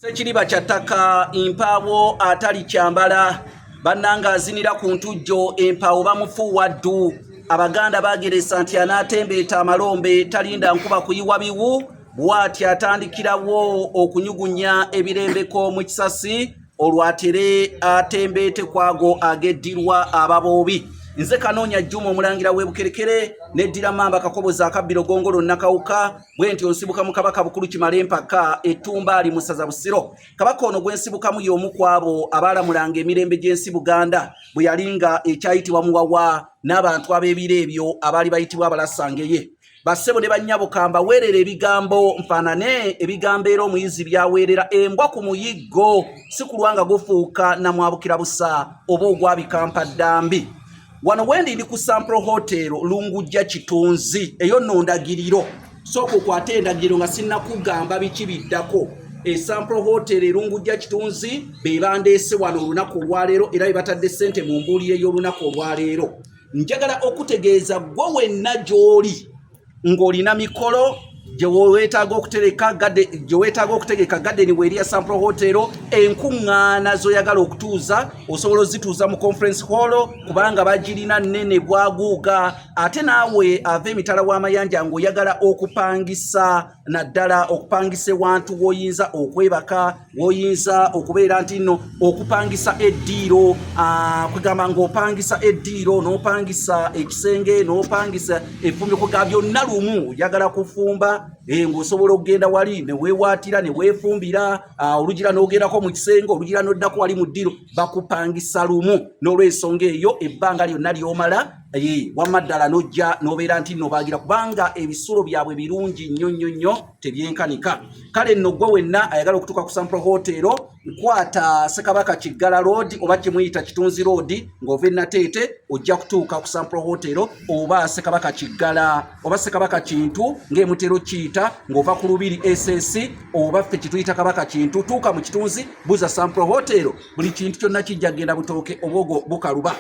Sekiriba kya ttaka mpaawo atali kyambala bannanga azinira ku ntujjo empaawo bamufuuwa ddu. Abaganda baageresa nti anaatembeeta amalombe talinda nkuba kuyiwa biwu, bw'atyo atandikirawo okunyugunya ebirembeko mu kisasi olwo atere atembeete kwago ageddirwa ababoobi. Nze Kanoonya Juma omulangira w'e Bukerekere neddira Mamba Kakoboza akabbiro Gongolo Nakawuka bwentyo nsibuka mu Kabaka Bukulu Kimala empaka Ettumbaali mu ssaza Busiro. Kabaka ono gwe nsibukamu y'omu ku abo abaalamulanga emirembe gy'ensi Buganda bwe yali nga ekyayitibwa Muwawa n'abantu ab'ebiro ebyo abaali bayitibwa Abalasangeye. Bassebo ne bannyabo kambaweerere ebigambo nfaanane ebigambo era omuyizi by'aweerera embwa ku muyiggo si kulwa nga gufuuka namwabukira busa oba ogwabika mpaddambi. Wano wendi ndi ku Sampro Hotel Lungujja Kitunzi, eyo nno ndagiriro. Sooka okwate endagiriro nga sinnakugamba biki biddako. E Sampro Hotel e Lungujja Kitunzi be bandeese wano olunaku olwaleero era be batadde ssente mu mbuulire y'olunaku olwaleero. Njagala okutegeeza gwe wenna gy'oli ng'olina mikolo gye weetaaga okutereka gye weetaaga okutegeka gadeni weeri ya Sampro Hotel, enkuŋŋaana z'oyagala okutuuza osobola ozituuza mu conference hall kubanga bagirina nnene bwaguuga. Ate naawe ava emitala w'amayanja ng'oyagala okupangisa naddala okupangisa ewantu w'oyinza okwebaka w'oyinza okubeera nti nno okupangisa eddiiro, kwegamba ng'opangisa eddiiro n'opangisa ekisenge n'opangisa effumbiro kwegamba byonna lumu oyagala kufumba, ng'osobola okugenda wali ne weewaatira ne weefumbira, olugira n'ogendako mu kisenge olugira n'oddako wali mu ddiiro, bakupangisa lumu. N'olw'ensonga eyo ebbanga lyonna ly'omala wamma ddala n'ojja n'obeera nti nno baagira kubanga ebisulo byabwe birungi nnyo nnyo nnyo tebyenkanika. Kale nno gwe wenna ayagala okutuuka ku Sampro Hotel nkwata Ssekabaka Kiggala Road oba kimuyita Kitunzi Road ng'ova e Nateete ojja kutuuka ku Sampro Hotel oba Ssekabaka Kiggala oba Ssekabaka Kintu ng'emutero kiyita ng'ova ku Lubiri SS oba ffe kituyita Kabaka Kintu, tuuka mu Kitunzi buuza Sampro Hotel buli kintu kyonna kijja kugenda butooke obwogo bukaluba.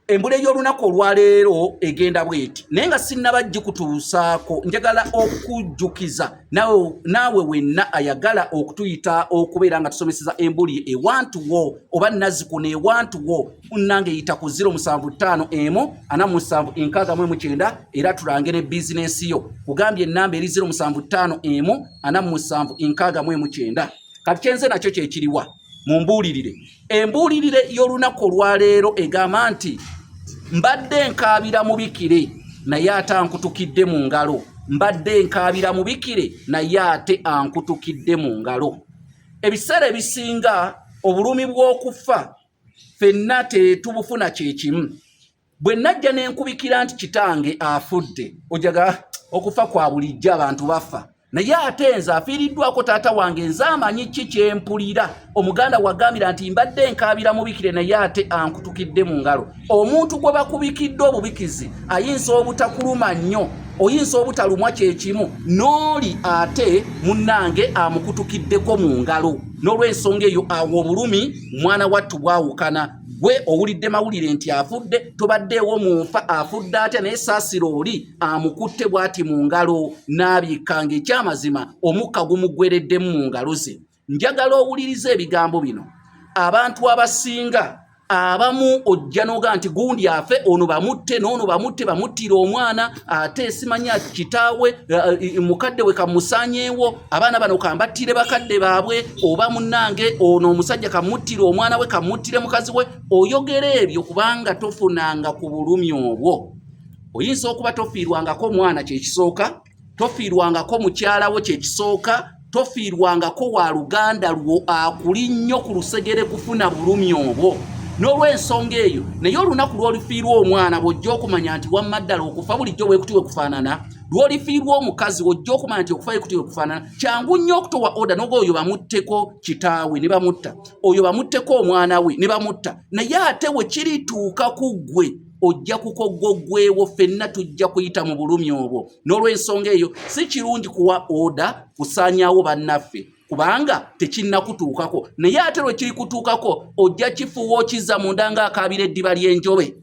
Embula ey'olunaku olwaleero egenda bweti, naye nga sinnaba gikutuusaako njagala okujjukiza naawe wenna ayagala okutuyita okubeera nga tusomeseza embuli ewantu wo oba nazzikuno ewantu wo, munnange yita ku ziro musanvu ttaano emu ana musanvu enkaaga mu emu kyenda era tulange ne bizinensi yo. Kugambye ennamba eri ziro musanvu ttaano emu ana musanvu enkaaga mu emu kyenda. Kati kyenze nakyo kyekiriwa mumbuulirire. Embuulirire y'olunaku olwaleero egamba nti mbadde nkaabira mubikire naye ate ankutukidde mu ngalo. Mbadde nkaabira mubikire naye ate ankutukidde mu ngalo. Ebiseera ebisinga obulumi bw'okufa ffenna tetubufuna kye kimu. Bwe najja ne nkubikira nti kitange afudde, ojaga okufa kwa bulijjo abantu bafa, naye ate nze afiiriddwako taata wange nze amanyi ki kye mpulira. Omuganda wagambira nti mbadde nkaabira mubikire naye ate ankutukidde mu ngalo. Omuntu gwe bakubikidde obubikizi ayinza obutakuluma nnyo, oyinza obutalumwa kye kimu n'oli ate munnange amukutukiddeko mu ngalo. N'olw'ensonga eyo awo obulumi mwana wattu bwawukana. Gwe owulidde mawulire nti afudde, tobaddeewo mu nfa, afudde atya? Naye saasira oli amukutte bw'ati mu ngalo n'abikka ng'ekyamazima omukka gumuggwereddemu mu ngalo ze. Njagala owulirize ebigambo bino. Abantu abasinga abamu ojja n'oga nti gundi afe, ono bamutte n'ono bamutte, bamuttira omwana, ate simanya kitaawe, mukadde we kamusaanyeewo, abaana bano kambattire bakadde baabwe, oba munnange ono omusajja kamuttire omwana we, kamuttire mukazi we. Oyogera ebyo kubanga tofunanga ku bulumi obwo. Oyinza okuba tofiirwangako mwana kyekisooka, tofiirwangako mukyala wo kyekisooka, tofiirwangako wa luganda lwo akuli nnyo ku lusegere kufuna bulumi obwo. N'olw'ensonga eyo, naye olunaku lw'olifiirwa omwana bw'ojja okumanya nti wamma ddala okufa bulijjo bwe kuti bwe kufaanana, lw'olifiirwa omukazi ojja okumanya nti okufa bwe kuti bwe kufaanana. Kyangu nnyo okutowa oda n'oga oyo bamutteko kitaawe ne bamutta, oyo bamutteko omwana we ne bamutta, naye ate we kirituuka ku ggwe ojja kukoggogwewo, ffenna tujja kuyita mu bulumi obwo. N'olw'ensonga eyo si kirungi kuwa oda kusaanyaawo bannaffe kubanga tekinnakutuukako, naye ate lwe kiri kutuukako ojja kifuuwa okizza munda ng'akaabira eddiba ly'enjobe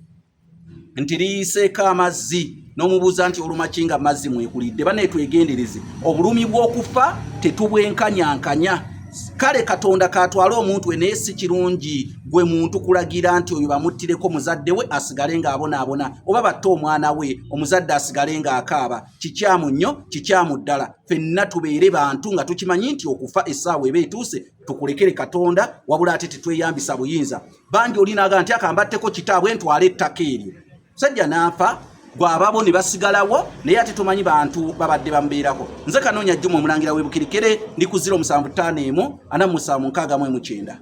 nti liyiseeko amazzi, n'omubuuza nti oluma ki nga amazzi mwekulidde. Banne twegendereze, obulumi bw'okufa tetubwenkanyankanya. Kale Katonda katwale omuntu we, naye si kirungi gwe muntu kulagira nti oyo bamuttireko muzadde we asigale ng'abonaabona, oba batte omwana we omuzadde asigale ng'akaaba. Kikyamu nnyo, kikyamu ddala. Ffenna tubeere bantu nga tukimanyi nti okufa essaawa eba etuuse, tukulekere Katonda, wabula ate tetweyambisa buyinza. Bangi oli naaga nti akambatteko kitaabwe ntwale ettaka eryo, sajja n'afa gwababo ne basigalawo, naye ate tomanyi bantu babadde bamubeerako. Nze Kanoonya Jjuma, omulangira w'Ebukirikere, ndi ku 0751 4769.